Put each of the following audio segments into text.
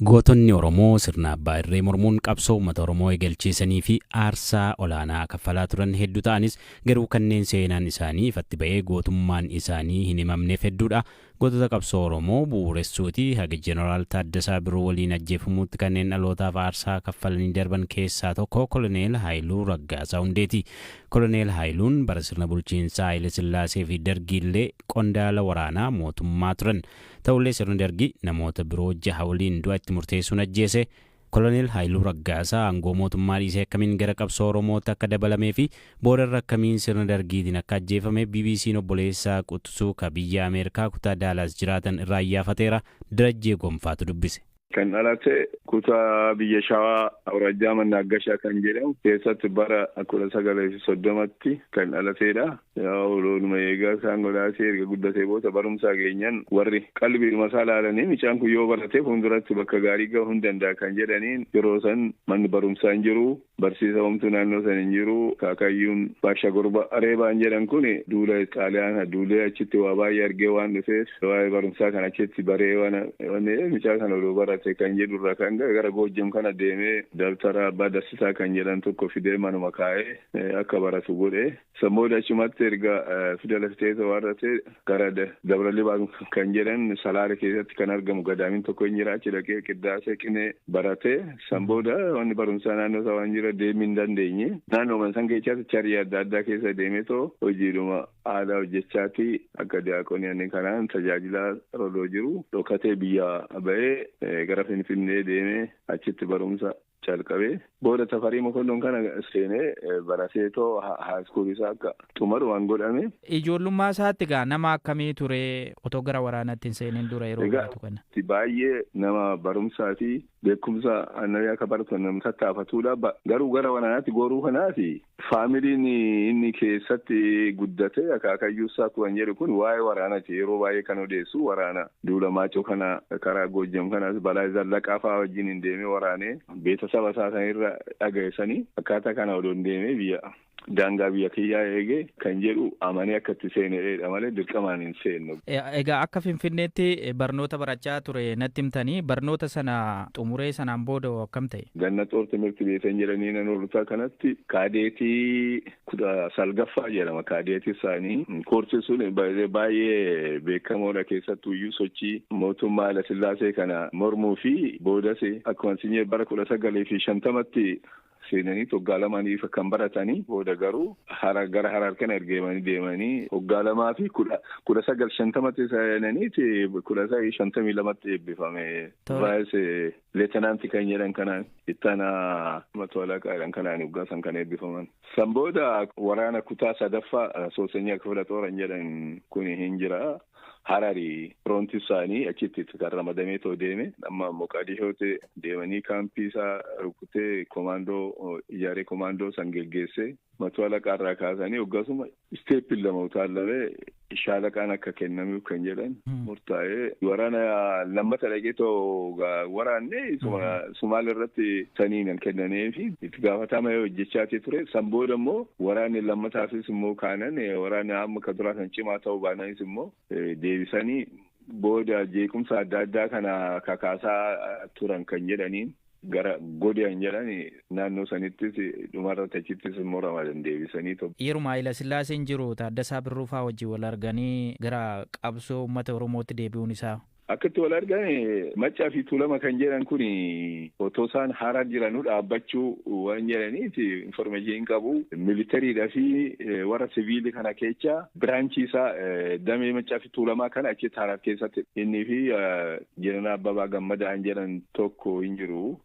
Gootonni Oromoo sirna abbaa irree mormuun qabsoo uummata Oromoo eegalchiisanii fi aarsaa olaanaa kaffalaa turan hedduu ta'anis, garuu kanneen seenaan isaanii ifatti ba'ee gootummaan isaanii hin himamneef hedduudha. Gootota qabsoo Oromoo bu'uuressuutii haga Jeneraal Taaddasaa Birruu waliin ajjeefamuutti kanneen dhalootaaf aarsaa kaffalanii darban keessaa tokko Koloneel Haayiluu Raggaasaa Hundeeti. Koloneel Haayiluun bara sirna bulchiinsaa Haayile Sillaasee fi Dargiillee qondaala waraanaa mootummaa turan. Ta'ullee sirni Dargii namoota biroo jaha waliin du'a itti murteessuun ajjeese. Koloneel Haayiluu Raggaasaa aangoo mootummaa dhiisee akkamiin gara qabsoo Oromootti akka dabalamee fi boodarra akkamiin sirna Dargiitiin akka ajjeefame BBC'n obboleessa Quxusuu ka biyya Ameerikaa kutaa Daalaas jiraatan irraa iyyaafateera. Darajjee Gonfaatu dubbise. Kan dhalate kutaa biyya Shawaa, Awuraajjaa Mannaaggashaa kan jedhamu keessatti, bara 1930tti kan dhalateedha. Loonuma eegaa isaan godhaatee erga guddatee booda, barumsaa geenyan warri qalbiidhuma isaa ilaalanii, mucaan kun yoo barate fuulduratti bakka gaarii gahuu hin danda'a kan jedhaniin, yeroo san manni barumsaa hin jiru, barsiisa homtuu naannoo san hin jiru. Kaakayyuun Baasha Gorba Reebaan jedhan kun duula Xaaliyaan duulee achitti waa baay'ee argee waan dhufeef, waa'ee barumsaa kan achitti baree waan mucaa kana odoo barate kan jedhurraa kan gara Goojjam kana deemee, dabtara abbaa Dassisaa kan jedhan tokko fidee manuma kaa'ee akka baratu godhe. San booda achumatti erga fidala fixee warrate, gara Dabra Libaan kan jedhan Salaale keessatti kan argamu gadaamin tokko hin jira, achi dhaqee qiddaasee qinee barate. San booda wanni barumsaa naannoo isaa waan jira deemuu hin dandeenye. Naannoo san keessatti charii adda addaa keessa deemee too hojiidhuma aadaa hojjechaati akka diyaaqonii kanaan tajaajila rodoo jiru dhokatee biyya ba'ee gara Finfinnee deemee achitti barumsa calqabee, booda Tafarii Mokonnon kana seenee barateetoo high school isaa akka xumaru waan godhame. Ijoollummaa isaatti gaa nama akkamii ture, otoo gara waraanaatti hin seenin dura, yeroo baratu kana? Baay'ee nama barumsaa fi beekumsa annayyaa akka baratu nama tattaafatudha. Garuu gara waraanaatti goruu kanaafi faamiliin inni keessatti guddate, akaakayyuu isaa kan jedhu kun, waa'ee waraanaati yeroo baay'ee kan odeessu. Waraana duula Maacoo kana, karaa Goojjam kanas Balaa Zallaqaa fa'aa wajjin hin deemee waraanee beetasaba isaa sanirra dhagayeessanii, akkaataa kana odoo hin deemee biyya daangaa biyya kiyyaa eegee kan jedhu amanee akka itti seenedha malee dirqamaan hin seennu. Egaa akka Finfinneetti barnoota barachaa ture natti himtanii, barnoota sana xumuree sanaan booda akkam ta'e? Ganna Xoor Timirti Beetan jedhanii nan hordofaa kanatti kaadeetii 19ffaa jedhama kaadeetii isaanii. Koorsii sun baay'ee beekamoodha, keessattuu iyyuu sochii mootummaa Haayila Sillaasee kana mormuu fi boodas akkuma sinyee bara 1950tti seenanii waggaa lamaaniif kan baratanii, booda garuu gara Harar kana ergeemanii deemanii waggaa lamaa fi 1950tti seenanii 1952tti eebbifame. Vice lieutenant kan jedhan kanaan, ittaanaa mato alaqaadhaan kanaan waggaa san kan eebbifaman. San booda waraana kutaa sadaffaa Soosenyaa Kifila Xooran jedhan kun hin jira. Harari firoonti isaanii achitti kan ramadamee too deeme, amma Moqaadishootti deemanii kaampii isaa rukutee, komaandoo ijaaree, komaandoo san geggeessee, mato alaqaarraa kaasanii waggaasuma isteeppiin lama utaallamee shaalaqaan akka kennamuuf kan jedhan murtaa'ee, waraana lammata dhaqee too waraanne Sumaal irratti saniin kennamee fi itti gaafatama hojjechaatii ture. San booda immoo waraanni lammataafis immoo kaanan, waraanni amma ka duraa kan cimaa ta'uu baananis immoo deebisanii booda jeequmsa adda addaa kana kakaasaa turan kan jedhaniin gara Godean jedhan naannoo sanittis dhumarratti achittis immoo ramadan deebisanii. Yeruma Haayila Sillaaseen jiru Taaddasaa Birruufaa wajjin wal arganii gara qabsoo uummata Oromootti deebi'uun isaa. Akkatti wal argan, Maccaa fi Tuulama kan jedhan kun otoo isaan Harar jiranuu dhaabbachuu waan jedhaniif information qabu. Militariidha fi warra siviilii kana keessa branchii isaa damee Maccaa fi Tuulamaa kana achitti Harar keessatti inni fi Jeneraal Abbabaa Gammadaan jedhan tokko hin jiru.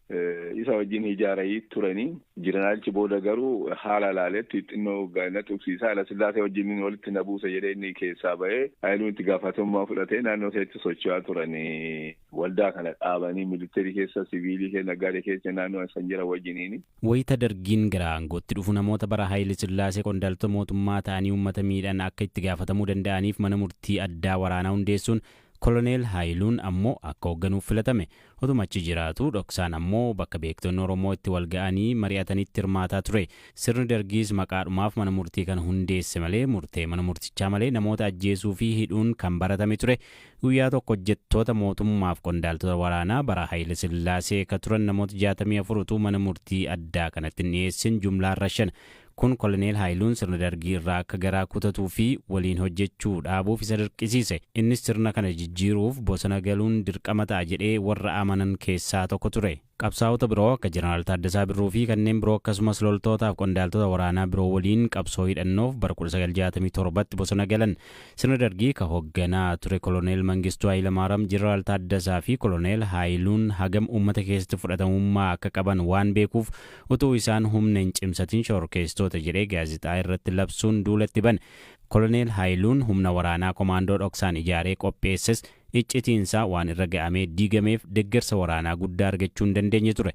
Isa wajjin ijaaranii turanii. Jeneraalichi booda garuu haala laaletti xinnoo na tuqsiisa, Haayila Sillaasee wajjin walitti na buusa jedhee inni keessaa bahee, Haayiluun itti gaafatamummaa fudhatee naannoo isaatti socho'aa turanii, waldaa kana dhaabanii militarii keessa, siviilii keessa, naggaadee keessa naannoo san jira wajjiniini. Wayita Dargiin gara aangootti dhufu, namoota bara Haayile Sillaasee qondaaltota mootummaa ta'anii uummata miidhan akka itti gaafatamuu danda'aniif mana murtii addaa waraanaa hundeessuun Koloneel Haayiluun ammoo akka hoogganuuf filatame. Otuma achi jiraatu dhoksaan ammoo bakka beektonni Oromoo itti wal ga'anii mari'atanitti hirmaataa ture. Sirni Dargiis maqaadhumaaf mana murtii kana hundeesse malee murtee mana murtichaa malee namoota ajjeesuu fi hidhuun kan baratame ture. Guyyaa tokko hojjettoota mootummaaf qondaaltota waraanaa bara Haayile Sillaasee ka turan namoota 64 utuu mana murtii addaa kanatti hin dhiyeessin jumlaan rashan. Kun Koloneel Haayiluun sirna Dargii irraa akka garaa kutatuu fi waliin hojjechuu dhaabuuf isa dirqisiise. Innis sirna kana jijjiiruuf bosona galuun dirqama ta'a jedhee warra amanan keessaa tokko ture. Qabsaa'ota biroo akka Jeneraal Taaddasaa Birruu fi kanneen biroo, akkasumas loltootaaf qondaaltota waraanaa biroo waliin qabsoo hidhannoof bara 1967tti bosona galan. Sirna Dargii ka hoogganaa ture Koloneel Mangistuu Hayilamaariyaam Jeneraal Taaddasaa fi Koloneel Haayiluun hagam uummata keessatti fudhatamummaa akka qaban waan beekuuf, utuu isaan humna hin cimsatin shororkeessitoota jedhee gaazexaa irratti labsuun duulatti bane. Koloneel Haayiluun humna waraanaa komaandoo dhoksaan ijaaree qopheesses iccitiinsaa waan irra ga'amee diigameef deeggarsa waraanaa guddaa argachuu hin dandeenye ture.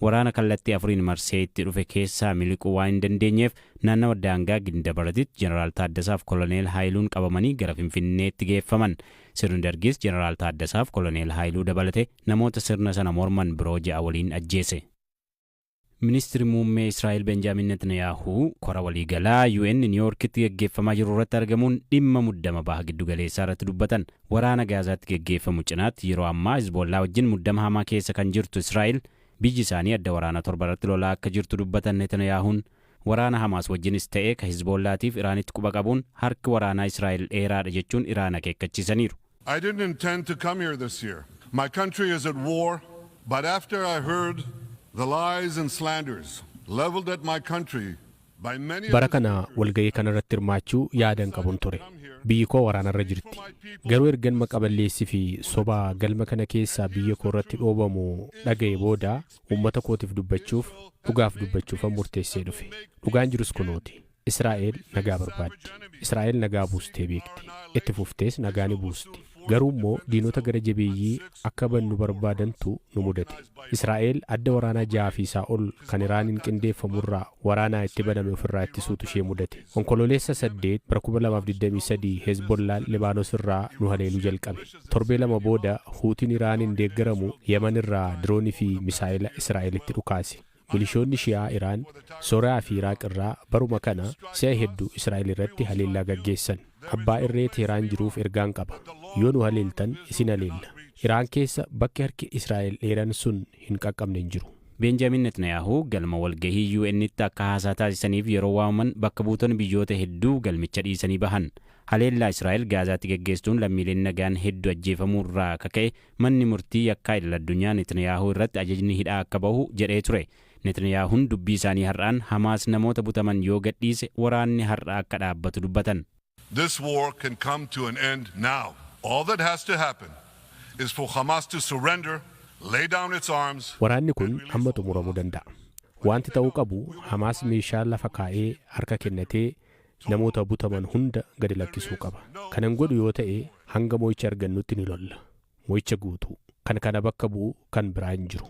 Waraana kallattii afuriin marsee itti dhufe keessaa miliquu waan hin dandeenyeef, naannawa daangaa Gindabaratitti Jeneraal Taaddasaaf Koloneel Haayiluun qabamanii gara Finfinneetti geeffaman. Sirni Dargis Jeneraal Taaddasaaf Koloneel Haayiluu dabalate namoota sirna sana morman biroo 6 waliin ajjeese. Ministiiri muummee Israa'el Benjaamin Netanyaahuu kora waliigalaa UN Niiwuorkitti geggeeffamaa jiru irratti argamuun dhimma muddama baha giddugaleessaa irratti dubbatan. Waraana Gaazaatti geggeeffamu cinaatti yeroo ammaa Hizboollaa wajjin muddama hamaa keessa kan jirtu Israa'el, biyyi isaanii adda waraanaa 7 irratti lolaa akka jirtu dubbatan Netanyaahuun. Waraana Hamaas wajjinis ta'ee ka Hizboollaatiif Iraanitti quba qabuun harki waraanaa Israa'el dheeraadha jechuun Iraan akeekkachiisaniiru. I didn't intend to come here this year. My country is at war, but after I heard the lies and slanders leveled at my country by many Bara kana walga'ii kanarratti hirmaachuu yaadan qabun ture. Biyyi koo waraanarra jirti. Garuu ergan maqaballeessii fi sobaa galma kana keessaa biyya koo irratti dhoobamu dhaga'e booda, uummata kootiif dubbachuuf, dhugaaf dubbachuufan murteessee dhufe. Dhugaan jirus kunooti. Israa'el nagaa barbaaddi. Israa'el nagaa buustee beekti. Itti fuftees nagaa ni buusti. Garuu immoo diinota gara jabeeyyii akka bannu barbaadantu nu mudate. Israa'el adda waraanaa 6 fi isaa ol kan Iraaniin qindeeffamurraa waraanaa itti baname ofirraa ittisuutu ishee mudate. Onkololeessa 8 bara 2023 Hezbollaan Libaanos irraa nu haleeluu jalqabe. Torbee 2 booda Huutiin Iraaniin deeggaramu Yemen irraa diroonii fi misaa'ila Israa'elitti dhukaase. Milishoonni Shi'aa Iraan, Sooriyaa fi Iraaq irraa baruma kana si'a hedduu Israa'el irratti haleellaa gaggeessan. Abbaa irree Teheraan jiruuf ergaan qaba. Yoo nu haleeltan, isin haleella. Iraan keessa bakki harki Israa'el dheeran sun hin qaqqabne hin jiru. Beenjaamin Netanyaahu galma walgahii UN'tti akka haasaa taasisaniif yeroo waamaman bakka buutonni biyyoota hedduu galmicha dhiisanii bahan. Haleellaa Israa'el Gaazaatti geggeessuun lammiileen nagaan hedduu ajjeefamuu irraa akka ka'e manni murtii yakkaa idil addunyaa Netanyaahu irratti ajajni hidhaa akka bahu jedhee ture. Netanyaahuun dubbii isaanii har'aan Hamaas namoota butaman yoo gadhiise waraanni har'a akka dhaabbatu dubbatan. This war can come to an end now. All that has to happen is for Hamas to surrender, lay down its arms. Waraanni kun amma xumuramuu danda'a. Wanti ta'uu qabu Hamaas meeshaa lafa kaa'ee harka kennatee namoota butaman hunda gadi lakkisuu qaba. Kanan godhu yoo ta'e, hanga mo'icha argannutti ni lolla. Mo'icha guutuu. Kan kana bakka bu'u kan biraa hin jiru.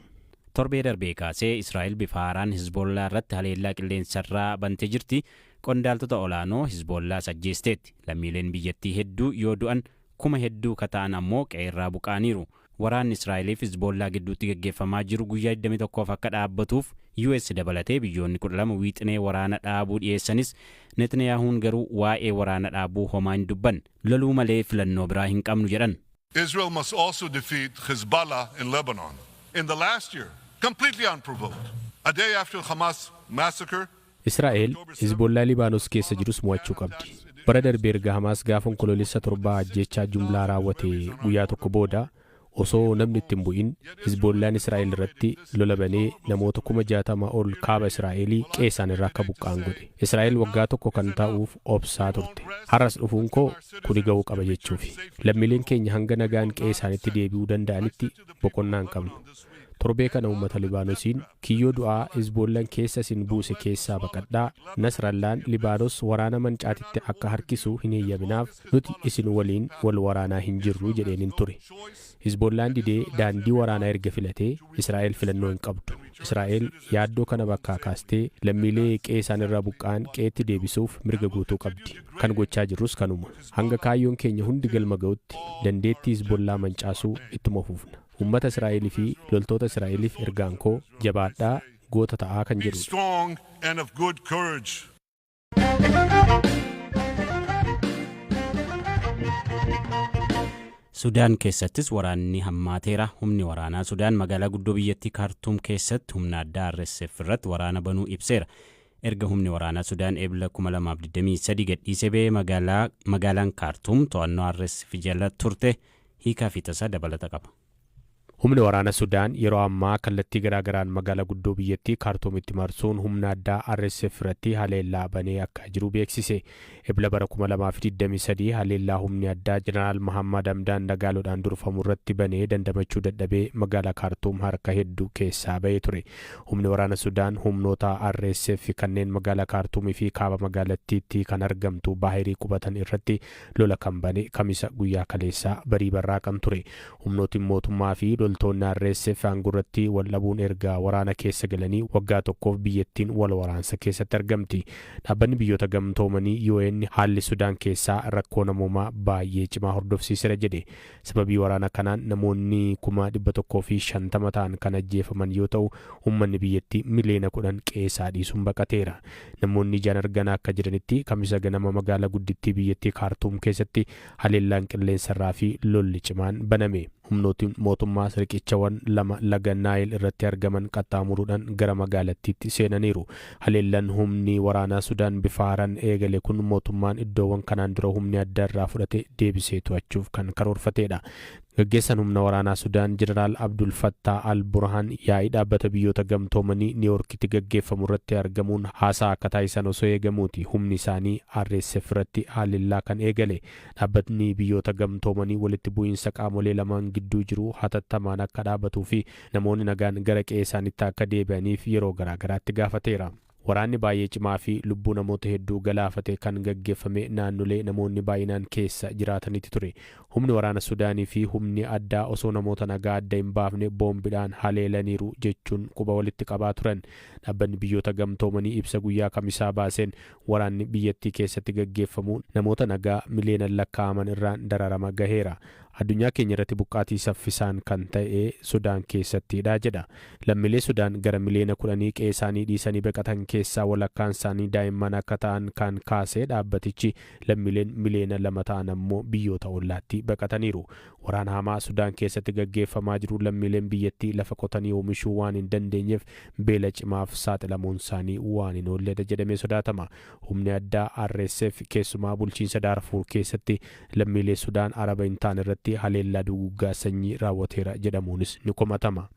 Torbee darbee kaasee Israa'el bifa haaraan Hizboollaa irratti haleellaa qilleensarraa bantee jirti. Qondaaltota olaanoo Hizboollaas ajjeesteetti. Lammiileen biyyattii hedduu yoo du'an, kuma hedduu ka ta'an ammoo qe'eerraa buqaaniiru. Waraanni Israa'eliif Hizboollaa gidduutti gaggeeffamaa jiru guyyaa 21f akka dhaabbatuuf US dabalatee biyyoonni 12 wiixinee waraana dhaabuu dhiyeessanis, Netanyaahuun garuu waa'ee waraana dhaabuu homaa hin dubbanne. Loluu malee filannoo biraa hin qabnu jedhan. Israel must also defeat Hezbollah in Lebanon. In the last year, completely unprovoked, a day after the Hamas massacre, Israa'el Hizbollaa Libaanos keessa jirus mo'achuu qabdi. Bara darbee erga Hamaas gaafa Onkoloolessa 7 ajjechaa jumlaa raawwate guyyaa tokko booda, osoo namni itti hin bu'in, Hizbollaan Israa'el irratti lola banee namoota 60,000 ol kaaba Israa'elii qe'ee isaan irraa akka buqqa'an godhe. Israa'el waggaa tokko kan ta'uuf obsaa turte. Har'as dhufuun koo kuni ga'uu qaba jechuufi. Lammiileen keenya hanga nagaan qe'ee isaanitti deebi'uu danda'anitti boqonnaa hin qabnu. Torbee kana uummata Libaanoosiin kiyyoo du'aa Hizboollaan keessa isin buuse keessaa baqadhaa. Nasrallaan Libaanos waraana mancaatitti akka harkisu hin heeyyaminaaf, nuti isin waliin wal waraanaa hin jirru jedheenin ture. Hizboollaan didee daandii waraanaa erga filatee, Israa'el filannoo hin qabdu. Israa'el yaaddoo kana bakkaa kaastee lammiilee qe'ee isaan irraa buqqa'an qe'eetti deebisuuf mirga guutuu qabdi. Kan gochaa jirrus kanuma. Hanga kaayyoon keenya hundi galma ga'utti dandeettii Hizbollaa mancaasuu ittuma fufna. Uummata Israa'elii fi loltoota Israa'eliif ergaan koo jabaadhaa, goota ta'aa kan Be jedhudha. strong and of good courage. Sudaan keessattis waraanni hammaateera. Humni waraanaa Sudaan magaalaa guddoo biyyattii Kaartuum keessatti humna addaa RSF irratti waraana banuu ibseera. Erga humni waraanaa Sudaan Eebila 2023 gadhiisee ba'ee magaalaan Kaartuum to'annoo RSF jala turte. Hiikaa fi tasaa dabalata qaba. Humni waraana Sudaan yeroo ammaa kallattii garaagaraan magaalaa guddoo biyyattii Kaartuumitti marsuun humna addaa RSF irratti haleellaa banee akka jiru beeksise. Ebla bara 2023 haleellaa humni addaa Jeneraal Mahammad Hamdaan Dagaaloodhaan durfamu irratti banee dandamachuu dadhabee magaalaa Kaartuum harka hedduu keessaa bahee ture. Humni waraana Sudaan humnoota RSF kanneen magaalaa Kaartuumii fi kaaba magaalattiitti kan argamtu Baahirii qubatan irratti lola kan bane Kamisa guyyaa kaleessaa barii barraaqan ture. Humnootiin mootummaa fi loltoonni RSF aangoo wal dhabuun erga waraana keessa galanii waggaa tokkoof biyyattiin wal waraansa keessatti argamti. Dhaabbanni Biyyoota Gamtoomanii UN haalli Sudaan keessaa rakkoo namoomaa baay'ee cimaa hordofsiiseera jedhe. Sababii waraana kanaan namoonni 150,000 ta'an kan ajjeefaman yoo ta'u, uummanni biyyattii 10 miliyoona qe'eesaa dhiisuun baqateera. Namoonni ijaan argan akka jedhanitti, Kamisa ganama magaalaa guddittii biyyattii Kaartuum keessatti haleellaan qilleensarraa fi lolli cimaan baname. Humnootiin mootummaa riqichawwan lama laga Naayil irratti argaman qaxxaamuruudhaan gara magaalattiitti seenaniiru. Haleellaan humni waraanaa Sudaan bifa haaraan eegale kun mootummaan iddoowwan kanaan dura humni adda irraa fudhate deebisee to'achuuf kan karoorfatedha. Gaggeessaan humna waraanaa Sudaan Jeneraal Abdul Fattaa Al Burhaan yaa'ii Dhaabbata Biyyoota Gamtoomanii Niiwoorkitti gaggeeffamu irratti argamuun haasaa akka taasisan osoo eegamuuti humni isaanii RSF irratti haleellaa kan eegale. Dhaabbatni Biyyoota Gamtoomanii walitti bu'iinsa qaamolee lamaan gidduu jiru hatattamaan akka dhaabatuu fi namoonni nagaan gara qe'ee isaaniitti akka deebi'aniif yeroo garaagaraatti gaafateera. Waraanni baay'ee cimaa fi lubbuu namoota hedduu galaafate kan gaggeeffame naannolee namoonni baay'inaan keessa jiraatanitti ture. Humni waraana Sudaanii fi humni addaa osoo namoota nagaa adda hin baafne boombiidhaan haleelaniiru jechuun quba walitti qabaa turan. Dhaabbanni Biyyoota Gamtoomanii ibsa guyyaa Kamisaa baaseen waraanni biyyattii keessatti gaggeeffamu namoota nagaa miliyoonaan lakkaa'aman irraan dararama gaheera. Addunyaa keenya irratti buqqaatii saffisaan kan ta'e Sudaan keessattidha jedha. Lammiilee Sudaan gara 10 miliyoona qe'ee isaanii dhiisanii baqatan keessaa walakkaan isaanii daa'imman akka ta'an kan kaase dhaabbatichi, lammiileen 2 miliyoona ta'an ammoo biyyoota ollaatti baqataniiru. Waraana hamaa Sudaan keessatti gaggeeffamaa jiru lammiileen biyyattii lafa qotanii oomishuu waan hin dandeenyeef beela cimaaf saaxilamuun isaanii waan hin oolledha jedhamee sodaatama. Humni addaa RSF keessumaa bulchiinsa Daarfuur keessatti lammiilee Sudaan Araba hin taane irratti haleellaa duguuggaa sanyii raawwateera jedhamuunis ni komatama.